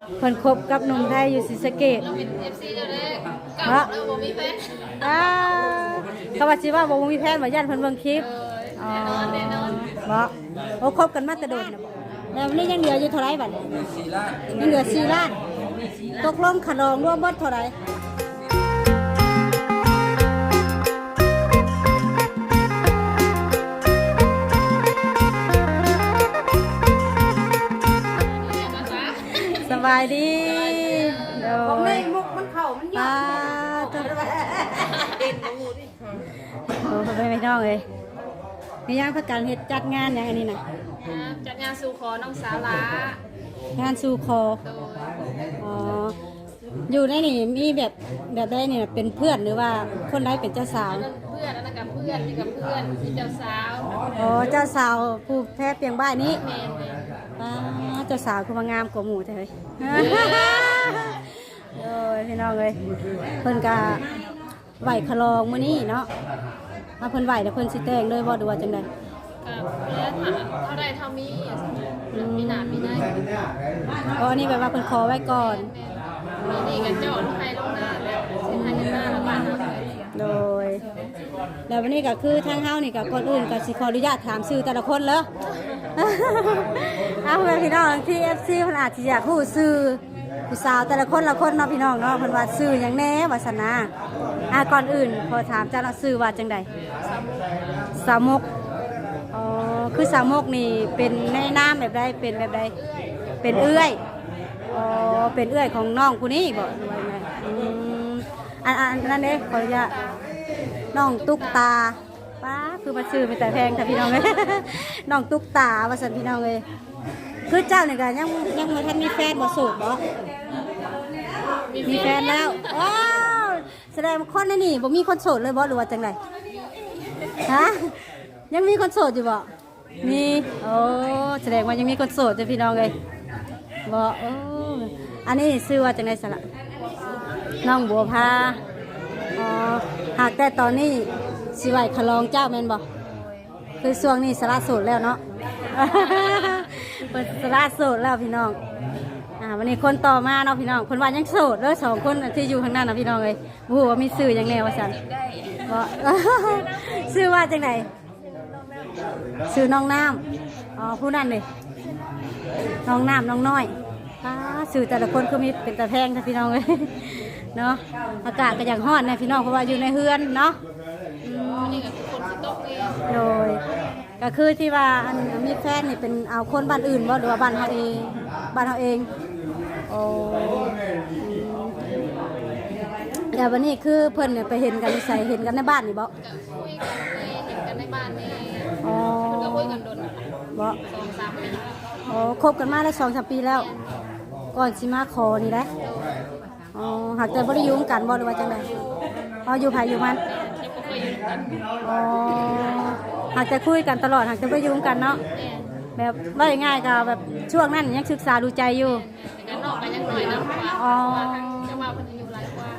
ເພິ່ນຄົບກັບໜຸ່ມໄທຢູ່ສີສະເກດ ເຮົາເປັນເອັຟຊີແລ້ວເດ້ ເນາະ ເກົ່າແລ້ວບໍ່ມີແຟນ ອ່າ ເຂົາວ່າຊິເວົ້າບໍ່ມີແຟນ ວ່າຢ້ານເພິ່ນເບິ່ງຄລິບ ເອີ ອໍ ແນ່ນອນ ແນ່ນອນ ເນາະ ໂອ້ ຄົບກັນມາແຕ່ດົນນະ ແລ້ວນີ້ຍັງເຫຼືອຢູ່ເທົ່າໃດບັດນີ້? ຍັງເຫຼືອສີ່ລ້ານ ຕົກລົງຄ່າດອງລວມເບິດເທົ່າໃດ? ສະບາຍດີ ໂດຍ ຂອງໃນມຸກມັນເຂົ້າມັນຍອດ ປາດໂທ້ ເປັນບໍ່ຮູ້ດິ ໂອ້ ພໍ່ແມ່ພີ່ນ້ອງເອີຍ ມີຫຍັງພາກັນເຮັດ ຈັດງານຫຍັງອັນນີ້ນະ? ອ່າ ຈັດງານສູ່ຂໍນ້ອງສາວຫຼ້າ ງານສູ່ຂໍ ໂດຍ ອໍ ຢູ່ໃນນີ້ມີແບບ ແບບໃດນີ້ ເປັນເພື່ອນ ຫຼືວ່າຄົນໃດເປັນເຈົ້າສາວ? ອັນນັ້ນເພື່ອນ ອັນນັ້ນກໍເພື່ອນ ນີ້ກໍເພື່ອນ ເຈົ້າສາວ ອໍ ເຈົ້າສາວຜູ້ແພປ່ຽງບ່າຍນີ້ ແມ່ນໆ ປ້າ ເຈົ້າສາວຄືມາງາມກວ່າໝູ່ແທ້ເວີຍ ໂດຍ ພີ່ນ້ອງເອີຍ ເພິ່ນກະໄຫວ້ຂະລອງມື້ນີ້ເນາະ ຖ້າເພິ່ນໄຫວ້ແລ້ວເພິ່ນຊິແຕ່ງເລີຍບໍ່ ຫຼືວ່າຈັ່ງໃດ? ກໍແລ້ວແຕ່ເທົ່າໃດເທົ່າມີ ອືມ ປີໜ້າປີໃນ ອໍ ອັນນີ້ແບບວ່າເພິ່ນຂໍໄວ້ກ່ອນ ແມ່ນໆ ປີນີ້ກໍເຈາະລົງໄຮ່ລົງນາແລ້ວ ເຮັດໄຮ່ເຮັດນາແລ້ວ ບ້ານເຮົາ ໂດຍ ແລ້ວບັດນີ້ກໍຄືທາງເຮົານີ້ກໍ ກ່ອນອື່ນກໍຊິຂໍອະນຸຍາດຖາມຊື່ແຕ່ລະຄົນເລີຍ ເອົາ ພໍ່ແມ່ພີ່ນ້ອງທີ່ເອັຟຊີເພິ່ນອາດຊິຢາກຮູ້ຊື່ ຜູ້ສາວແຕ່ລະຄົນລະຄົນເນາະພີ່ນ້ອງເນາະ ເພິ່ນວ່າຊື່ຫຍັງແດ່ວ່າຊັ້ນນະ ອ່າ ກ່ອນອື່ນຂໍຖາມເຈົ້າເນາະ ຊື່ວ່າຈັ່ງໃດ? ສາວມຸກ ອໍ ຄືສາວມຸກນີ້ເປັນໃນນາມແບບໃດ ເປັນແບບໃດ? ເປັນເອື້ອຍ ອໍ ເປັນເອື້ອຍຂອງນ້ອງຜູ້ນີ້ບໍ ຫຼືວ່າຈັ່ງໃດ? ອືມ ອັນ ອັນ ອັນນັ້ນເດ້ ຂໍອະນຸຍາດ ນ້ອງຕຸກຕາ ປ້າ ຄືວ່າຊື່ເປັນຕາແພງແທ້ພີ່ນ້ອງເອີຍ ນ້ອງຕຸກຕາວ່າຊັ້ນພີ່ນ້ອງເອີຍ ຄືເຈົ້ານີ້ກໍຍັງ ຍັງບໍ່ທັນມີແຟນບໍ່ ໂສດບໍ່? ມີແຟນແລ້ວ ໂອ້ ສະແດງວ່າຄົນໃນນີ້ບໍ່ມີຄົນໂສດເລີຍບໍ່ ຫຼືວ່າຈັ່ງໃດ? ຮະ ຍັງມີຄົນໂສດຢູ່ບໍ່? ມີ ໂອ້ ສະແດງວ່າຍັງມີຄົນໂສດຢູ່ພີ່ນ້ອງເອີຍ ບໍ່ ໂອ້ ອັນນີ້ຊື່ວ່າຈັ່ງໃດຊັ້ນລະ? ນ້ອງບົວພາ ອໍ ຫາກແຕ່ຕອນນີ້ຊິໄຫວ້ຂະລອງເຈົ້າແມ່ນບໍ່? ຄືຊ່ວງນີ້ສະຫຼະໂສດແລ້ວເນາະ ເພິ່ນສະຫຼະໂສດແລ້ວພີ່ນ້ອງ ອ່າ ວັນນີ້ຄົນຕໍ່ມາເນາະພີ່ນ້ອງ ເພິ່ນວ່າຍັງໂສດເດີ ສອງຄົນທີ່ຢູ່ຂ້າງໜ້ານະພີ່ນ້ອງເອີຍ ບໍ່ຮູ້ວ່າມີຊື່ຫຍັງແດ່ວ່າຊັ້ນ ບໍ່ ຊື່ວ່າຈັ່ງໃດ? ຊື່ນ້ອງນ້ຳ ອໍ ຜູ້ນັ້ນເດ ນ້ອງນ້ຳ ນ້ອງນ້ອຍ ປ້າ ຊື່ແຕ່ລະຄົນຄືມີເປັນຕາແພງແທ້ພີ່ນ້ອງເອີຍ ເນາະ ອາກາດກໍຢາກຮ້ອນແດ່ພີ່ນ້ອງ ເພາະວ່າຢູ່ໃນເຮືອນເນາະ ອືມ ໂດຍ ກໍຄືທີ່ວ່າ ອັນ ມີແຟນນີ້ເປັນເອົາຄົນບ້ານອື່ນບໍ່ ຫຼືວ່າບ້ານເຮົາເອງ? ບ້ານເຮົາເອງ ໂອ້ ອືມ ແລ້ວບັດນີ້ຄືເພິ່ນໄປເຫັນກັນຢູ່ໃສ? ເຫັນກັນໃນບ້ານນີ້ບໍ່? ກໍຄຸຍກັນເລີຍ ເຫັນກັນໃນບ້ານນີ້ ອໍ ເພິ່ນກໍຄຸຍກັນດົນແລ້ວ ບໍ່ ສອງສາມປີແລ້ວ ອໍ ຄົບກັນມາໄດ້ສອງສາມປີແລ້ວ ກ່ອນຊິມາຂໍນີ້ໄດ໋ ໂດຍ ອໍ ຫາກແຕ່ບໍ່ໄດ້ຢູ່ນຳກັນບໍ່ ຫຼືວ່າຈັ່ງໃດ? ອໍ ຢູ່ໃຜຢູ່ມັນ ແມ່ນ ຍັງບໍ່ເຄີຍຢູ່ນຳກັນ ອໍ ຫາກແຕ່ຄຸຍກັນຕະຫຼອດ ຫາກແຕ່ບໍ່ໄດ້ຢູ່ນຳກັນເນາະ ແມ່ນ ແບບເວົ້າງ່າຍໆ ກໍແບບຊ່ວງນັ້ນຍັງສຶກສາດູໃຈຢູ່ ແຕ່ກໍນ້ອງກໍຍັງນ້ອຍນຳ ເພາະວ່າ ອໍ ເພາະວ່າທາງເຈົ້າບ່າວເພິ່ນອາຍຸຫຼາຍກວ່າ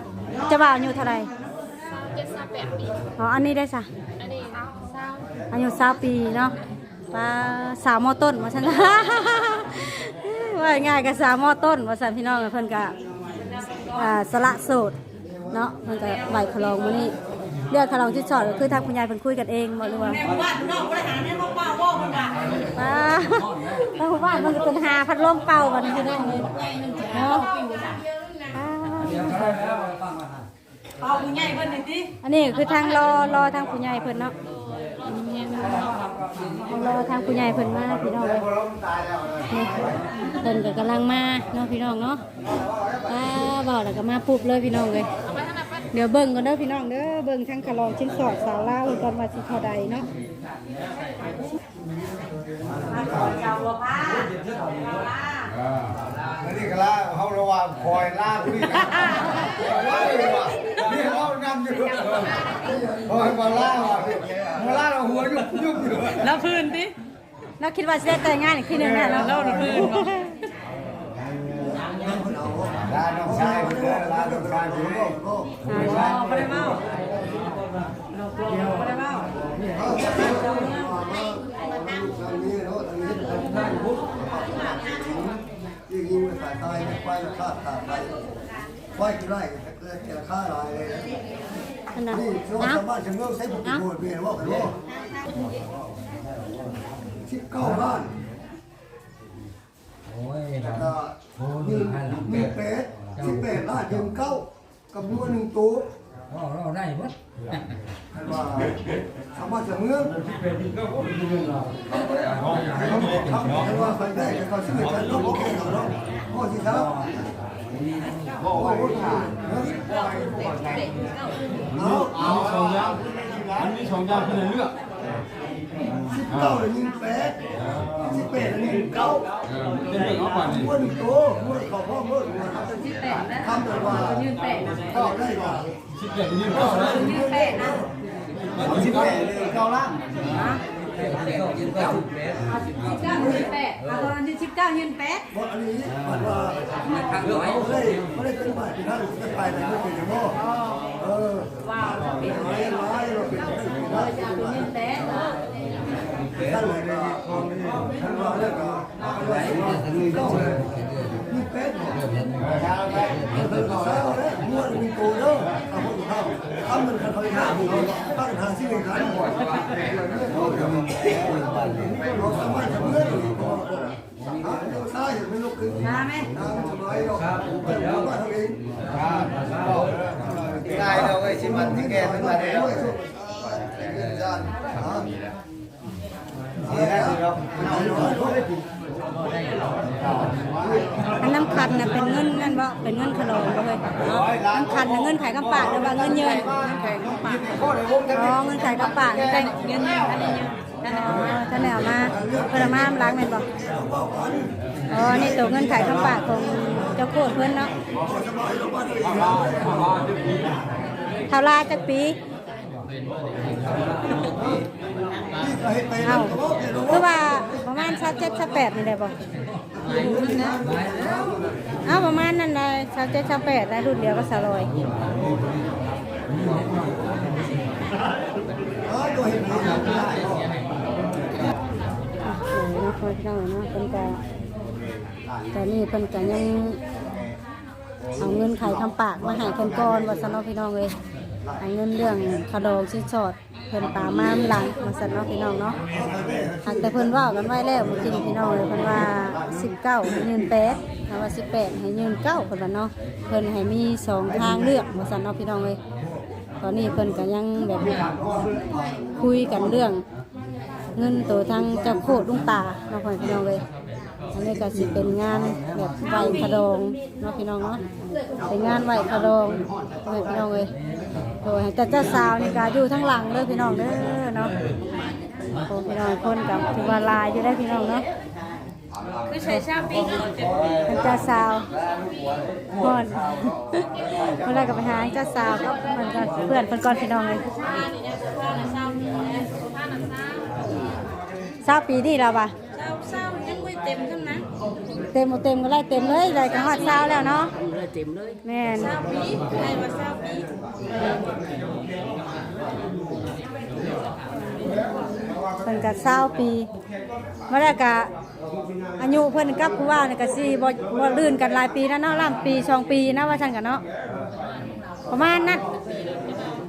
ເຈົ້າບ່າວອາຍຸເທົ່າໃດ? ຊາວເຈັດ ຊາວແປດປີ ອໍ ອັນນີ້ເດຊະ? ອັນນີ້ຊາວ ອາຍຸຊາວປີເນາະ ປ້າ ສາວ ມໍ ຕົ້ນ ວ່າຊັ້ນ ເວົ້າງ່າຍໆ ກໍສາວ ມໍ ຕົ້ນ ວ່າຊັ້ນ ພີ່ນ້ອງ ເພິ່ນກໍ ອ່າ ສະຫຼະໂສດເນາະ ເພິ່ນກໍໄຫວ້ຂະລອງມື້ນີ້ ເລື່ອງຂະລອງສິນສອດກໍຄືທາງຜູ້ໃຫຍ່ເພິ່ນຄຸຍກັນເອງບໍ່ ຫຼືວ່າ ບ້ານເພິ່ນກໍເປັນຫາພັດລົມເປົ່າບັດນີ້ ພີ່ນ້ອງເອີຍ ເນາະ ປ້າ ເອົາຜູ້ໃຫຍ່ເພິ່ນນີ້ຕິ ອັນນີ້ຄືທາງລໍ ລໍທາງຜູ້ໃຫຍ່ເພິ່ນເນາະ ລໍທາງຜູ້ໃຫຍ່ເພິ່ນມາພີ່ນ້ອງເອີຍ ນີ້ເພິ່ນກໍກຳລັງມາເນາະພີ່ນ້ອງເນາະ ອ່າ ເວົ້າແລ້ວກໍມາປຸບເລີຍພີ່ນ້ອງເອີຍ ດຽວເບິ່ງກ່ອນເດີພີ່ນ້ອງເດີ ເບິ່ງທາງຂະລອງສິນສອດສາວລາວເພິ່ນກ່ອນວ່າຊິເທົ່າໃດເນາະ. ເອີ ອັນນີ້ກໍລາ ເຮົາລະວ່າຄອຍລາຜູ້ນີ້ ລາຢູ່ວ່າ ນີ້ເຮົານຳຢູ່ ຄອຍມາລາວ່າ ມາລາລະຫົວຍຸບໆຢູ່ ລະພື້ນຕິ ລາວຄິດວ່າຊິໄດ້ແຕ່ງງານອີກທີໜຶ່ງແລ້ວເນາະ ລາວລະພື້ນບໍ່ ລານ້ອງຊາຍເພິ່ນເດີ ລານ້ອງຊາຍເພິ່ນເດີ ບໍ່ໄດ້ເວົ້າ ບໍ່ໄດ້ເວົ້າ. ຍິງໄປຂາຍຕາຍ ໄປລາຄາຂາຍໄປ ໄປຄືໄດ້ແຕ່ລາຄາຫຼາຍເລີຍ. ອັນນັ້ນ ນີ້ ເນາະ ຊາວບ້ານຊາວເມືອງໃຊ້ບໍ່ ເນາະ ໂກດແມ່ນບໍ່ ເນາະ ສິບເກົ້າລ້ານ. ໂອ້ຍ ແລ້ວກໍ ໂອ້ຍ ຍິງ ຍິງແປດ ສິບແປດລ້ານ ຍິງເກົ້າ ກັບງົວໜຶ່ງໂຕ. ເວົ້າ ເວົ້າໄດ້ເບິດ ຄັນວ່າສາມາດຈະເມືອງ ຄັນວ່າໄປໄດ້ກໍເຂົາຊື້ກັນເນາະ ບໍ່ແກ່ເນາະ ພໍຊິຊາວ ເອົາ ເອົາ ມັນມີສອງຢ່າງ ມັນມີສອງຢ່າງໃຫ້ເລືອກ. ສິບເກົ້າ ຍິງແປດ ສິບແປດ ຍິງເກົ້າ ເອີ ມັນຈະເລືອກເອົາບາດນີ້ ງົວໜຶ່ງໂຕ ງົວເຂົ້າພ້ອມໂລດ ສິບແປດນະ ທຳແບບວ່າ ຍິງແປດນະ ເຂົ້າໄດ້ວ່າ ສິບແປດ ຍິງເກົ້ານະ ຍິງແປດນະ ສິບແປດ ຍິງເກົ້າລ້ານ ຮະ ສິບເກົ້າ ຍິງແປດ ເອົາ ສິບເກົ້າ ຍິງແປດ ບໍ່ ອັນນີ້ ເອີ ມັນວ່າ ເອີ ເຮົາບໍ່ໄດ້ ບໍ່ໄດ້ເປັນບາດເປັນທາງ ເປັນໄປໄດ້ບໍ່ເປັນຫຍັງບໍ່ ເອີ ວ່າເປັນ ເປັນ ເປັນ ເປັນ ເປັນ ເປັນແປດເນາະ ເປັນແປດ ເປັນແປດ ເປັນແປດ ມາແມ່ ໄດ້ແລ້ວເວີຍ ຊິມັນຊິແກ່ຂຶ້ນມາແລ້ວ ອັນນ້ຳຂັນນະເປັນເງິນນັ້ນບໍ່? ເປັນເງິນຂະຫຼອງບໍ່ເຮີ້ຍ? ນ້ຳຂັນນະເງິນຂາຍຄຳປາກ ຫຼືວ່າເງິນເຍີນ? ເງິນຂາຍຄຳປາກ ອໍ ເງິນຂາຍຄຳປາກ ເງິນເງິນ ອັນນີ້ເງິນ ອໍ ທ່ານໄດ້ເອົາມາ ເພິ່ນເອົາມານຳຫຼັງແມ່ນບໍ່? ອໍ ນີ້ໂຕເງິນຂາຍຄຳປາກຂອງເຈົ້າໂຄດເພິ່ນເນາະ. ທ້າວລາຈັກປີ? ເອົ້າ ຄືວ່າປະມານຊາວເຈັດ ຊາວແປດນີ້ແຫຼະບໍ່? ເອົ້າ ປະມານນັ້ນແຫຼະ ຊາວເຈັດ ຊາວແປດ ໄດ້ລຸ້ນດຽວກັບສາວລອຍ. ເນາະ ພໍ່ພີ່ນ້ອງເນາະ ເພິ່ນກະ ຕອນນີ້ເພິ່ນກະຍັງ ເອົາເງິນຂາຍຄຳປາກມາໃຫ້ເພິ່ນກ່ອນວ່າຊັ້ນເນາະ ພີ່ນ້ອງເອີຍ. ເອົາເງິນເລື່ອງຄ່າດອງສິນສອດເພິ່ນຕາມມານຳຫຼັງວ່າຊັ້ນເນາະ ພີ່ນ້ອງເນາະ. ຫາກແຕ່ເພິ່ນເວົ້າກັນໄວ້ແລ້ວມື້ກີ້ນີ້ ພີ່ນ້ອງເອີຍ ເພິ່ນວ່າສິບເກົ້າໃຫ້ຍື່ນແປດ ຖ້າວ່າສິບແປດໃຫ້ຍື່ນເກົ້າ ເພິ່ນວ່າເນາະ. ເພິ່ນໃຫ້ມີສອງທາງເລືອກວ່າຊັ້ນເນາະ ພີ່ນ້ອງເອີຍ. ຕອນນີ້ເພິ່ນກະຍັງແບບຄຸຍກັນເລື່ອງ ເງິນໂຕທາງເຈົ້າໂຄດລຸງຕາເນາະ ພໍ່ແມ່ພີ່ນ້ອງເອີຍ. ອັນນີ້ກະຊິເປັນງານແບບໄຫວ້ຂະດອງເນາະ ພີ່ນ້ອງເນາະ ເປັນງານໄຫວ້ຂະດອງ ພໍ່ແມ່ພີ່ນ້ອງເອີຍ. ໂດຍ ແຕ່ເຈົ້າສາວນີ້ກະຢູ່ທາງຫຼັງເດີ ພີ່ນ້ອງເດີເນາະ. ໂອ້ ພີ່ນ້ອງ ຄົນກະຖືວ່າຫຼາຍຢູ່ເດ້ ພີ່ນ້ອງເນາະ. ຄືໃສ່ຊາວປີ ເປັນເຈົ້າສາວ ຮ້ອນ ເພິ່ນລະກະໄປຫາເຈົ້າສາວກັບເພິ່ນກ່ອນ ເພື່ອນເພິ່ນກ່ອນ ພີ່ນ້ອງເອີຍ. ຊາວປີນີ້ລະວ່າ ຊາວ ຊາວ ຍັງບໍ່ເຕັມຊ້ຳນະ ເຕັມບໍ່ເຕັມກະໄລ່ເຕັມເລີຍ ໄລ່ກະຮອດຊາວແລ້ວເນາະ ໄລ່ເຕັມເລີຍ. ແມ່ນ ຊາວປີ ໃຫ້ວ່າຊາວປີ ເພິ່ນກະຊາວປີ ມາແລ້ວກະ ອາຍຸເພິ່ນກັບຜູ້ວ່ານີ້ກະຊິບໍ່ ບໍ່ລື່ນກັນຫຼາຍປີນະເນາະ ລ້ຳປີສອງປີນະ ວ່າຊັ້ນກະເນາະ ປະມານນັ້ນ.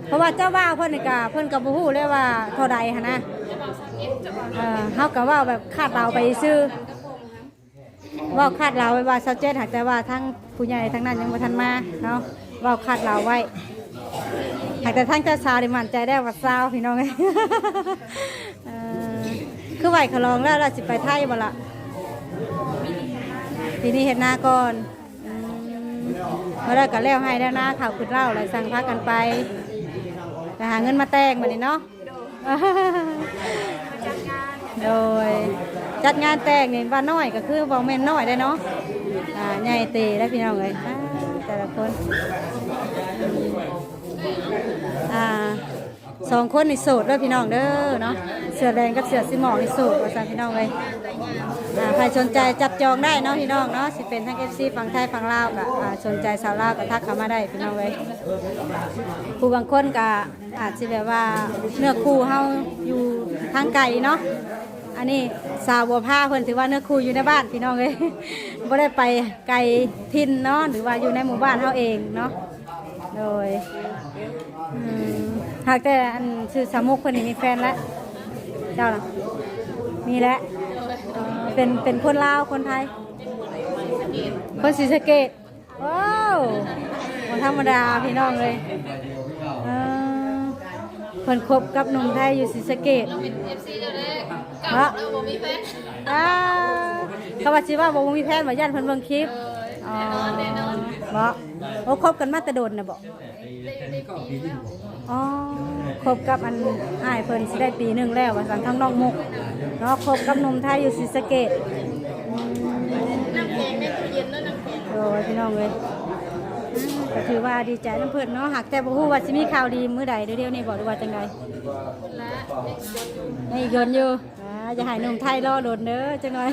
ເພາະວ່າເຈົ້າບ່າວເພິ່ນນີ້ກະ ເພິ່ນກະບໍ່ຮູ້ເລີຍວ່າເທົ່າໃດຫັ້ນນະ. ເອີ ເຮົາກະເວົ້າແບບຄາດເດົາໄປຊື່ ເວົ້າຄາດເດົາໄວ້ວ່າຊາວເຈັດ ຫາກແຕ່ວ່າທາງຜູ້ໃຫຍ່ທາງນັ້ນຍັງບໍ່ທັນມາເນາະ ເວົ້າຄາດເດົາໄວ້. ຫາກແຕ່ທາງເຈົ້າສາວນີ້ໝັ້ນໃຈແລ້ວວ່າຊາວ ພີ່ນ້ອງເອີຍ. ເອີ ຄືໄຫວ້ຂະຫຼອງແລ້ວ ແລ້ວຊິໄປໄທບໍ່ລະ? ປີນີ້ເຮັດນາກ່ອນ. ອືມ ເມື່ອໃດກະແລ້ວໄຮ່ແລ້ວນາ ເຂົ້າຂຶ້ນເລົ້າ ແລ້ວຈັ່ງພາກັນໄປ ໄປຫາເງິນມາແຕ່ງບາດນີ້ເນາະ. ໂດຍ ຈັດງານແຕ່ງນີ້ວ່ານ້ອຍກະຄືບໍ່ແມ່ນນ້ອຍໄດ໋ເນາະ. ອ່າ ໃຫຍ່ເຕີໄດ໋ ພີ່ນ້ອງເອີຍ. ອ່າ ແຕ່ລະຄົນ ອ່າ ສອງຄົນນີ້ໂສດເດີພີ່ນ້ອງເດີເນາະ ເສື້ອແດງກັບເສື້ອສີໝອກນີ້ໂສດວ່າຊັ້ນ ພີ່ນ້ອງເອີຍ. ອ່າ ໃຜສົນໃຈຈັບຈອງໄດ້ເນາະ ພີ່ນ້ອງເນາະ ຊິເປັນທັງເອັຟຊີຝັ່ງໄທຝັ່ງລາວກະ ອ່າ ສົນໃຈສາວລາວກະທັກເຂົ້າມາໄດ້ ພີ່ນ້ອງເອີຍ. ຜູ້ບາງຄົນກະອາດຊິແບບວ່າເນື້ອຄູ່ເຮົາຢູ່ທາງໄກເນາະ ອັນນີ້ສາວບົວພາເພິ່ນຖືວ່າເນື້ອຄູ່ຢູ່ໃນບ້ານພີ່ນ້ອງເອີຍ ບໍ່ໄດ້ໄປໄກຖິ່ນເນາະ ຫຼືວ່າຢູ່ໃນໝູ່ບ້ານເຮົາເອງເນາະ. ໂດຍ ອືມ ຫາກແຕ່ອັນຊື່ສາວມຸກເພິ່ນນີ້ມີແຟນແລ້ວ ເຈົ້ານະ ມີແລ້ວ ເປັນ ເປັນຄົນລາວຄົນໄທ? ຄົນສີສະເກດ. ໂອ້ ບໍ່ທຳມະດາພີ່ນ້ອງເອີຍ ເອີ ເພິ່ນຄົບກັບໜຸ່ມໄທຢູ່ສີສະເກດ ເຮົາເປັນ ເອັຟຊີ ເຈົ້າເດ້ ເນາະ ເຂົາວ່າຊິເວົ້າບໍ່ມີແຟນ ວ່າຢ້ານເພິ່ນເບິ່ງຄລິບ ເອີ ອໍ ແນ່ນອນ ແນ່ນອນ ບໍ່ ໂອ້ ຄົບກັນມາແຕ່ດົນນະບໍ່? ໄດ້ ໄດ້ປີໜຶ່ງແລ້ວ ອໍ ຄົບກັບອັນອ້າຍເພິ່ນຊິໄດ້ປີໜຶ່ງແລ້ວວ່າຊັ້ນ ທາງນ້ອງມຸກເນາະ ຄົບກັບໜຸ່ມໄທຢູ່ສີສະເກດ ອືມ ນ້ຳແຂງໃນຕູ້ເຢັນເນາະ ນ້ຳແຂງ ໂອ້ຍ ພີ່ນ້ອງເອີຍ ອືມ ກໍຖືວ່າດີໃຈນຳເພິ່ນເນາະ ຫາກແຕ່ບໍ່ຮູ້ວ່າຊິມີຂ່າວດີມື້ໃດ ດຽວນີ້ບໍ ຫຼືວ່າຈັ່ງໃດ? ພຸ້ນລະ ຍັງອີກດົນຢູ່ ຍັງອີກດົນຢູ່ ອ່າ ຢ່າໃຫ້ໜຸ່ມໄທລໍດົນເດີ ຈັກໜ່ອຍ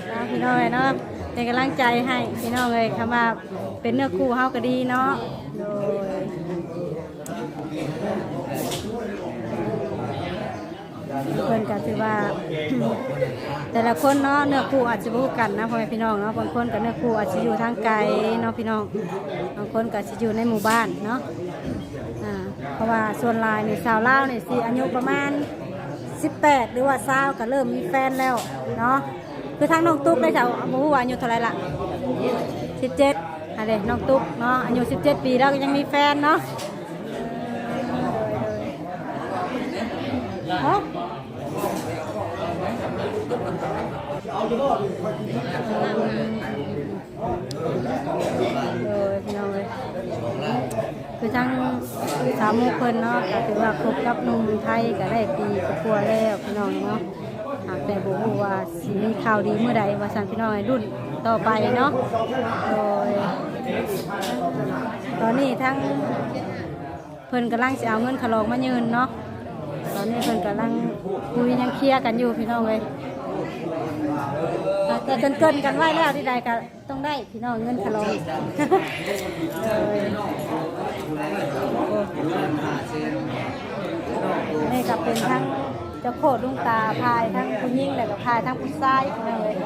ເນາະ ພີ່ນ້ອງເອີຍເນາະ ເປັນກຳລັງໃຈໃຫ້ພີ່ນ້ອງເອີຍ ຄຳວ່າເປັນເນື້ອຄູ່ເຮົາກໍດີເນາະ ໂດຍ ເພິ່ນກໍຖືວ່າ ແຕ່ລະຄົນເນາະ ເນື້ອຄູ່ອາດຊິບໍ່ຄືກັນນະ ພໍ່ແມ່ພີ່ນ້ອງເນາະ ບາງຄົນກໍເນື້ອຄູ່ອາດຊິຢູ່ທາງໄກເນາະ ພີ່ນ້ອງ ບາງຄົນກໍຊິຢູ່ໃນໝູ່ບ້ານເນາະ ອ່າ ເພາະວ່າສ່ວນຫຼາຍນີ້ ຊາວລາວນີ້ຊິອາຍຸປະມານ ສິບແປດ ຫຼືວ່າ ຊາວ ກໍເລີ່ມມີແຟນແລ້ວເນາະ ຄືທາງນ້ອງຕຸກໄດ້ເຈົ້າ ບໍ່ຮູ້ວ່າອາຍຸເທົ່າໃດລະ ສິບເຈັດ ຫັ້ນເດ້ ນ້ອງຕຸກເນາະ ອາຍຸ ສິບເຈັດ ປີ ແລ້ວກໍຍັງມີແຟນເນາະ ເອີ ໂດຍ ໂດຍ ເອົ້າ ໂດຍ ພີ່ນ້ອງເອີຍ ຄືທາງສາວມຸກເພິ່ນເນາະ ກໍຖືວ່າຄົບກັບໜຸ່ມໄທກໍໄດ້ປີກວ່າແລ້ວ ພີ່ນ້ອງເນາະ ຫາກແຕ່ບໍ່ຮູ້ວ່າຊິມີຂ່າວດີມື້ໃດວ່າຊັ້ນ ພີ່ນ້ອງເອີຍ ລຸ້ນຕໍ່ໄປເນາະ ໂດຍ ຕອນນີ້ທາງ ເພິ່ນກຳລັງຊິເອົາເງິນຂະຫຼອງມາຍື່ນເນາະ ຕອນນີ້ເພິ່ນກຳລັງຄຸຍ ຍັງເຄຍກັນຢູ່ພີ່ນ້ອງເອີຍ ແຕ່ເກີ່ນໆກັນໄວ້ແລ້ວ ທີ່ໃດກໍຕ້ອງໄດ້ພີ່ນ້ອງ ເງິນຂະຫຼອງ ໂດຍ ນີ້ກໍເປັນທັງເຈົ້າໂຄດລຸງຕາ ຝ່າຍທັງຜູ້ຍິງ ແລ້ວກໍຝ່າຍທັງຜູ້ຊາຍ ພີ່ນ້ອງເອີຍ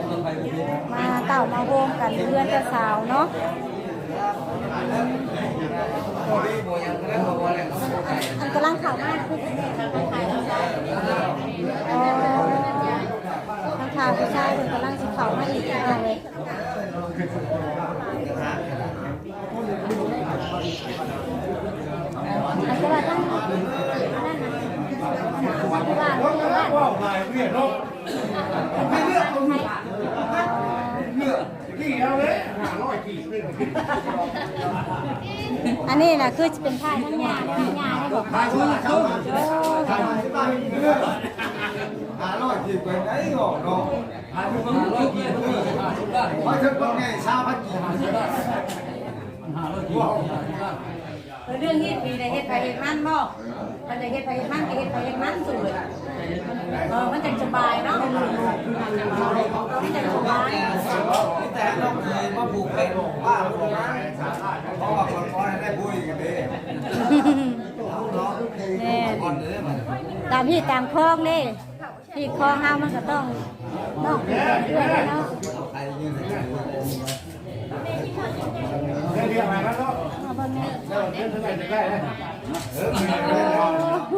ມາເຕົ້າມາໂຮມກັນຢູ່ເຮືອນເຈົ້າສາວເນາະ. ອັນກຳລັງເຂົ້າມາ ອໍ ທາງຂ້າຜູ້ຊາຍເພິ່ນກຳລັງຊິເຂົ້າມາອີກ ພີ່ນ້ອງເອີຍ ອັນກໍວ່າທາງ ອັນນັ້ນນະ ທີ່ວ່າ ອັນນີ້ນະຄືຊິເປັນຖ່າຍທາງຍ່າເດ້ ທາງຍ່າເດ້ ບອກ ຫ້າຮ້ອຍກີບໄປໄດ້ອອກເນາະ ຫ້າຮ້ອຍກີບໄປໄດ້ອອກເນາະ ຫ້າຮ້ອຍກີບໄປໄດ້ອອກເນາະ ຫ້າຮ້ອຍກີບໄປໄດ້ອອກເນາະ ຫ້າຮ້ອຍກີບໄປໄດ້ອອກເນາະ ຫ້າຮ້ອຍກີບໄປໄດ້ອອກເນາະ ຫ້າຮ້ອຍກີບໄປໄດ້ອອກເນາະ ຫ້າຮ້ອຍກີບໄປໄດ້ອອກເນາະ ເອີ ເລື່ອງເຮັດນີ້ໄດ້ເຮັດໃຜເຮັດມັນບໍ່? ຄັນໄດ້ເຮັດໃຜເຮັດມັນ ກໍເຮັດໃຜເຮັດມັນ ສູ້ ເອີ ມັນຈັ່ງສະບາຍເນາະ ມັນຈັ່ງສະບາຍ ມີແຕ່ນ້ອງເຄີຍມາຜູກແຂນຜ້າຜູ້ດຽວ ເພາະວ່າຂ້ອຍຂໍໃຫ້ໄດ້ຜູ້ອີກເດ້ ແມ່ນ ຕາມຮີດຕາມຄອງເດ້. ທີ່ຂອງເຮົາມັນກໍຕ້ອງນອກເດືອນເນາະ ເອົາເບິ່ງແດ່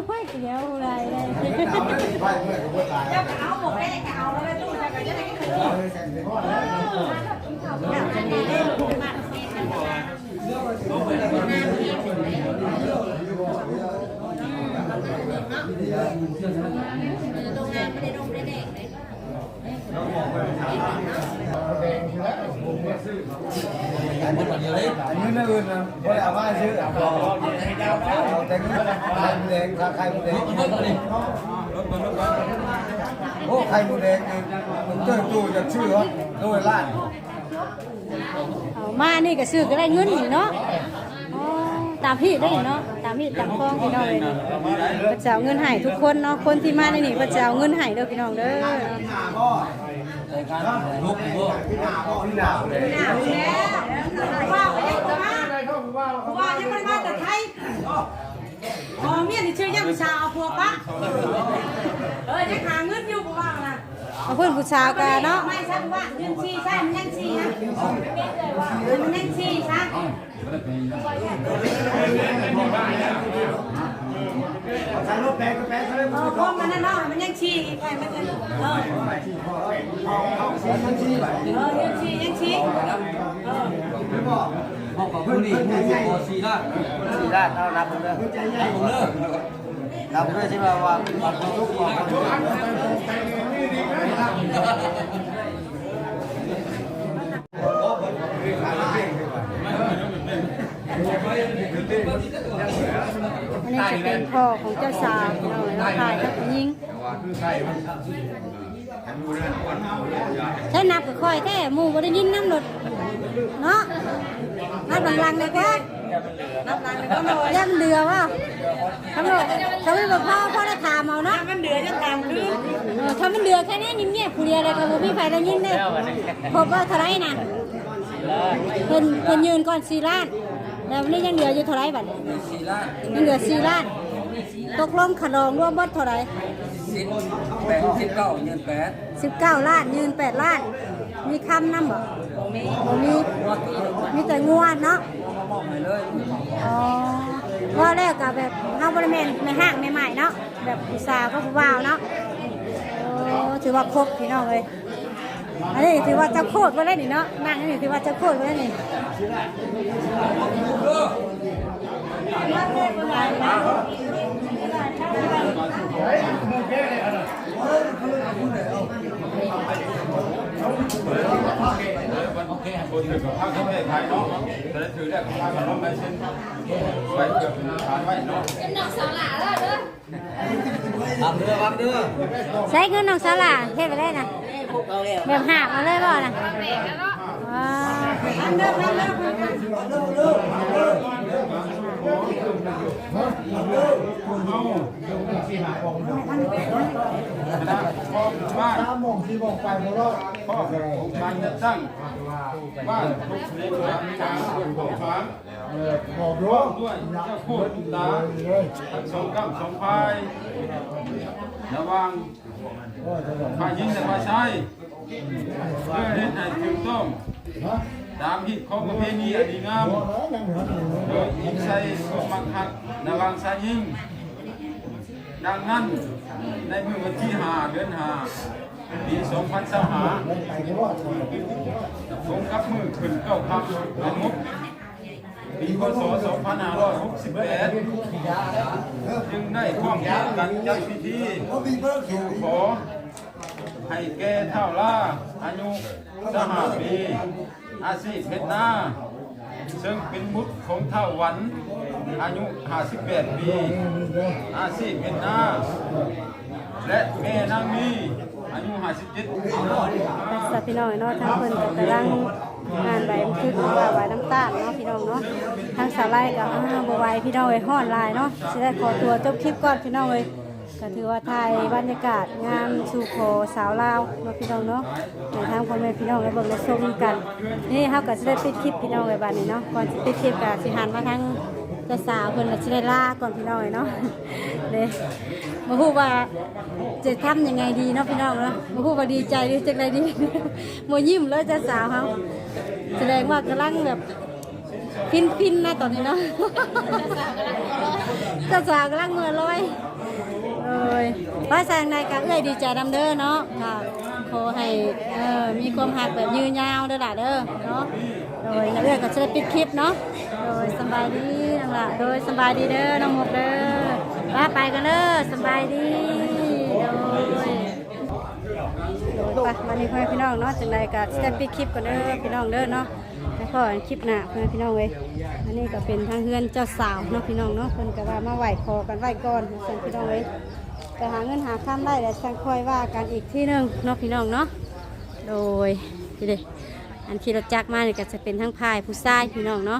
ໂອ້ຍ ດຽວໄດ້ ເຈົ້າກໍເອົາບໍ່ໄດ້ ກໍເອົາແລ້ວ ຕູ້ເຈົ້າກໍຈະໄດ້ຄືນ ເງິນອັນອື່ນນະ ບໍ່ໄດ້ເອົາມາຊື້ ເອົາແຕ່ເງິນໄຂ່ມົດແດງ ຄ່າໄຂ່ມົດແດງ ໂອ້ ໄຂ່ມົດແດງນີ້ ມັນເຕີບໂຕຈາກຊື້ຮອດໂລລະລ້ານ. ເອົາມານີ້ກໍຊື້ກໍໄດ້ເງິນນີ້ເນາະ ອໍ ຕາມຮີດເດ້ເນາະ ຕາມຮີດຕາມຄອງ ພີ່ນ້ອງເອີຍ ເພິ່ນຈະເອົາເງິນໃຫ້ທຸກຄົນເນາະ ຄົນທີ່ມາໃນນີ້ເພິ່ນຈະເອົາເງິນໃຫ້ເດີ ພີ່ນ້ອງເດີ ຜູ້ວ່າຍັງບໍ່ໄດ້ມາແຕ່ໄທ ພໍ່ເມຍນີ້ເຊື່ອຍັງຜູ້ສາວເອົາຜົວປະ ເອີ ຍັງຫາເງິນຢູ່. ເອົາເພິ່ນຜູ້ສາວກະເນາະ ໄມ້ຊະວ່າ ຢືນສີ່ຊະ ມັນຍັງສີ່ນະ ມັນຍັງສີ່ຊະ ໃສ່ລົດແປກແປກເລີຍ ເອີ ຂອງມັນນັ້ນເນາະ ມັນຍັງສີ່ອີກ ໃຫ້ມັນ ເອີ ເອີ ຍັງສີ່ ຍັງສີ່ ເອີ ເພິ່ນບໍ່ ເຮົາກໍຜູ້ນີ້ຜູ້ຊິຂໍສີ່ລ້ານ ສີ່ລ້ານ ເອົານັບເບິ່ງເດີ ນັບເບິ່ງເດີ ຊິວ່າ ວ່າເປັນຄວາມສຸກຂອງຄົນ ອັນນີ້ຈະເປັນພໍ່ຂອງເຈົ້າສາວ ພີ່ນ້ອງເອີຍເນາະ ຖ່າຍກັບຜູ້ຍິງ. ໃຊ້ນັບກັບຂ້ອຍແທ້ ໝູ່ບໍ່ໄດ້ຍິນນຳໂລດເນາະ ນັບຫຼັງໆ ແດ່ກວ່າ ນັບຫຼັງໆ ແດ່ກວ່າ ຢ້ານມັນເຫຼືອບໍ່ ຄັນບໍ່ ຄັນມັນບໍ່ພໍ ພໍໄດ້ຖາມເອົາເນາະ ມັນເຫຼືອຈະຖາມຄືນ ເອີ ຄັນມັນເຫຼືອແຄ່ນີ້ງຽບໆ ຜູ້ດຽວ ແລ້ວກໍບໍ່ມີໃຜໄດ້ຍິນເດ້ ຄົບບໍ່ ເທົ່າໃດນະ ເພິ່ນ ເພິ່ນຍື່ນກ່ອນສີ່ລ້ານ ແລ້ວນີ້ຍັງເຫຼືອຢູ່ເທົ່າໃດບັດນີ້ ສີ່ລ້ານ ຍັງເຫຼືອສີ່ລ້ານ ຕົກລົງຄ່າດອງລວມເບິດເທົ່າໃດ ສິບແປດ ສິບເກົ້າ ຍື່ນແປດ ສິບເກົ້າລ້ານ ຍື່ນແປດລ້ານ ມີຄຳນຳບໍ່ ບໍ່ມີ ບໍ່ມີ ງົວຕິດ ມີແຕ່ງົວເນາະ ງົວມາມອບໃຫ້ເລີຍ ອໍ ເວົ້າແລ້ວກໍແບບເຮົາບໍ່ໄດ້ແມ່ນແມ່ຮ້າງແມ່ໝ້າຍເນາະ ແບບຜູ້ສາວກັບຜູ້ບ່າວເນາະ ໂອ້ ຖືວ່າຄົບ ພີ່ນ້ອງເອີຍ. ອັນນີ້ຖືວ່າເຈົ້າໂຄດບໍ່ໄດ້ນີ້ເນາະ ນັ່ງນີ້ຖືວ່າເຈົ້າໂຄດບໍ່ໄດ້ນີ້ ເປັນນ້ອງສາວຫຼ້າແລ້ວເດີ ວາງເດີ ວາງເດີ ໃຊ້ເງິນນ້ອງສາວຫຼ້າເຮັດໄປໄດ້ນະ ແບບຫາບເອົາເລີຍບໍ່ນະ ວາງແບກແລ້ວເນາະ ວ້າ ຄະນະກອງປະກອບບ້ານ ຄະນະກອງການຈັດຕັ້ງບ້ານ ທຸກເຂດການປົກຄອງ ພ້ອມດ້ວຍເຈົ້າໂຄດຕຸນຕາທັງສອງກ້ຳສອງຝ່າຍ ລະຫວ່າງຝ່າຍຍິງ ແລະ ຝ່າຍຊາຍ ເພື່ອເຮັດໃຫ້ຖືກຕ້ອງຕາມຮີດຄອງປະເພນີອັນດີງາມ ໂດຍອີງໃສ່ຄວາມມັກຮັກລະຫວ່າງຊາຍຍິງ. ດັ່ງນັ້ນ ໃນມື້ວັນທີຫ້າ ເດືອນຫ້າ ປີສອງພັນຊາວຫ້າ ກົງກັບມື້ຂຶ້ນເກົ້າຄ່ຳເດືອນຫົກ ປີ ພ.ສ. ສອງພັນຫ້າຮ້ອຍຫົກສິບແປດ ຈຶ່ງໄດ້ພ້ອມກັນຈັດພິທີສູ່ຂໍໃຫ້ແກ່ທ້າວລາ ອາຍຸຊາວຫ້າປີ ອາຊີບເຮັດນາ ເຊິ່ງເປັນບຸດຂອງທ້າວຫວັນ ອາຍຸຫ້າສິບແປດປີ ອາຊີບເຮັດນາ ແລະ ແມ່ນາງມີ ອາຍຸຫ້າສິບເຈັດປີ. ສະ ພີ່ນ້ອງເນາະ ທາງເພິ່ນກໍກຳລັງອ່ານໃບບັນທຶກ ຫຼືວ່າໃບນຳຕານເນາະ ພີ່ນ້ອງເນາະ. ທາງສາວໄລກໍ ເອີ ບໍ່ໄຫວ ພີ່ນ້ອງເອີຍ ຮ້ອນຫຼາຍເນາະ. ຊິໄດ້ຂໍຕົວຈົບຄລິບກ່ອນ ພີ່ນ້ອງເອີຍ. ກໍຖືວ່າຖ່າຍບັນຍາກາດງານສູ່ຂໍສາວລາວເນາະ ພີ່ນ້ອງເນາະ ໃຫ້ທາງພໍ່ແມ່ພີ່ນ້ອງໄດ້ເບິ່ງໄດ້ຊົມນຳກັນ. ນີ້ເຮົາກໍຊິໄດ້ປິດຄລິບ ພີ່ນ້ອງເອີຍ ບາດນີ້ເນາະ. ກ່ອນຊິປິດຄລິບກໍຊິຫັນມາທາງເຈົ້າສາວເພິ່ນ ກໍຊິໄດ້ລາກ່ອນ ພີ່ນ້ອງເອີຍເນາະ. ເດ້ ບໍ່ຮູ້ວ່າຈະທຳຍັງໄງດີເນາະ ພີ່ນ້ອງເນາະ. ບໍ່ຮູ້ວ່າດີໃຈຫຼືຈັ່ງໃດດີ ບໍ່ຍິ້ມເລີຍເຈົ້າສາວເຮົາ. ສະແດງວ່າກຳລັງແບບ ຟິນໆ ນະຕອນນີ້ເນາະ. ເຈົ້າສາວກຳລັງເໝື່ອລອຍ. ໂດຍ ວ່າຈັ່ງໃດກໍເອື້ອຍດີໃຈນຳເດີເນາະ. ກໍຂໍໃຫ້ ເອີ ມີຄວາມຮັກແບບຍືນຍາວເດີຫຼ້າເດີເນາະ. ໂດຍ ແລ້ວເອື້ອຍກໍຈະໄດ້ປິດຄລິບເນາະ. ໂດຍ ສະບາຍດີນ້ອງຫຼ້າ. ໂດຍ ສະບາຍດີເດີນ້ອງມຸກເດີ. ລາໄປກ່ອນເດີ. ສະບາຍດີ. ໂດຍ ໂດຍ ໄປ ບາດນີ້ພໍ່ແມ່ພີ່ນ້ອງເນາະ ຈັ່ງໃດກໍຈະໄດ້ປິດຄລິບກ່ອນເດີພີ່ນ້ອງເດີເນາະ. ໄປພໍ້ກັນຄລິບໜ້າ ພໍ່ແມ່ພີ່ນ້ອງເອີຍ. ອັນນີ້ກໍເປັນທາງເຮືອນເຈົ້າສາວເນາະ ພີ່ນ້ອງເນາະ. ເພິ່ນກໍວ່າມາໄຫວ້ຂໍກັນໄວ້ກ່ອນ ວ່າຊັ້ນ ພີ່ນ້ອງເອີຍ. ໄປຫາເງິນຫາຄຳໄດ້ແລ້ວ ຈັ່ງຄ່ອຍວ່າກັນອີກທີໜຶ່ງເນາະ ພີ່ນ້ອງເນາະ. ໂດຍ ນີ້ເດ້ ອັນຂີ່ລົດຈັກມານີ້ກໍຈະເປັນທາງຝ່າຍຜູ້ຊາຍ ພີ່ນ້ອງເນາະ.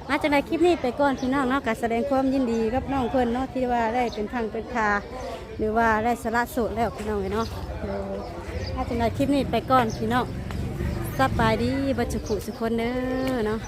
ມາ ຈັ່ງໃດຄລິບນີ້ໄປກ່ອນ ພີ່ນ້ອງເນາະ. ກໍສະແດງຄວາມຍິນດີກັບນ້ອງເພິ່ນເນາະ ທີ່ວ່າໄດ້ເປັນຝັ່ງເປັນຜາ ຫຼືວ່າໄດ້ສະຫຼະໂສດແລ້ວ ພີ່ນ້ອງເອີຍເນາະ. ໂດຍ ມາ ຈັ່ງໃດຄລິບນີ້ໄປກ່ອນ ພີ່ນ້ອງ. ສະບາຍດີເບິດສູ່ຜູ້ສູ່ຄົນເດີເນາະ.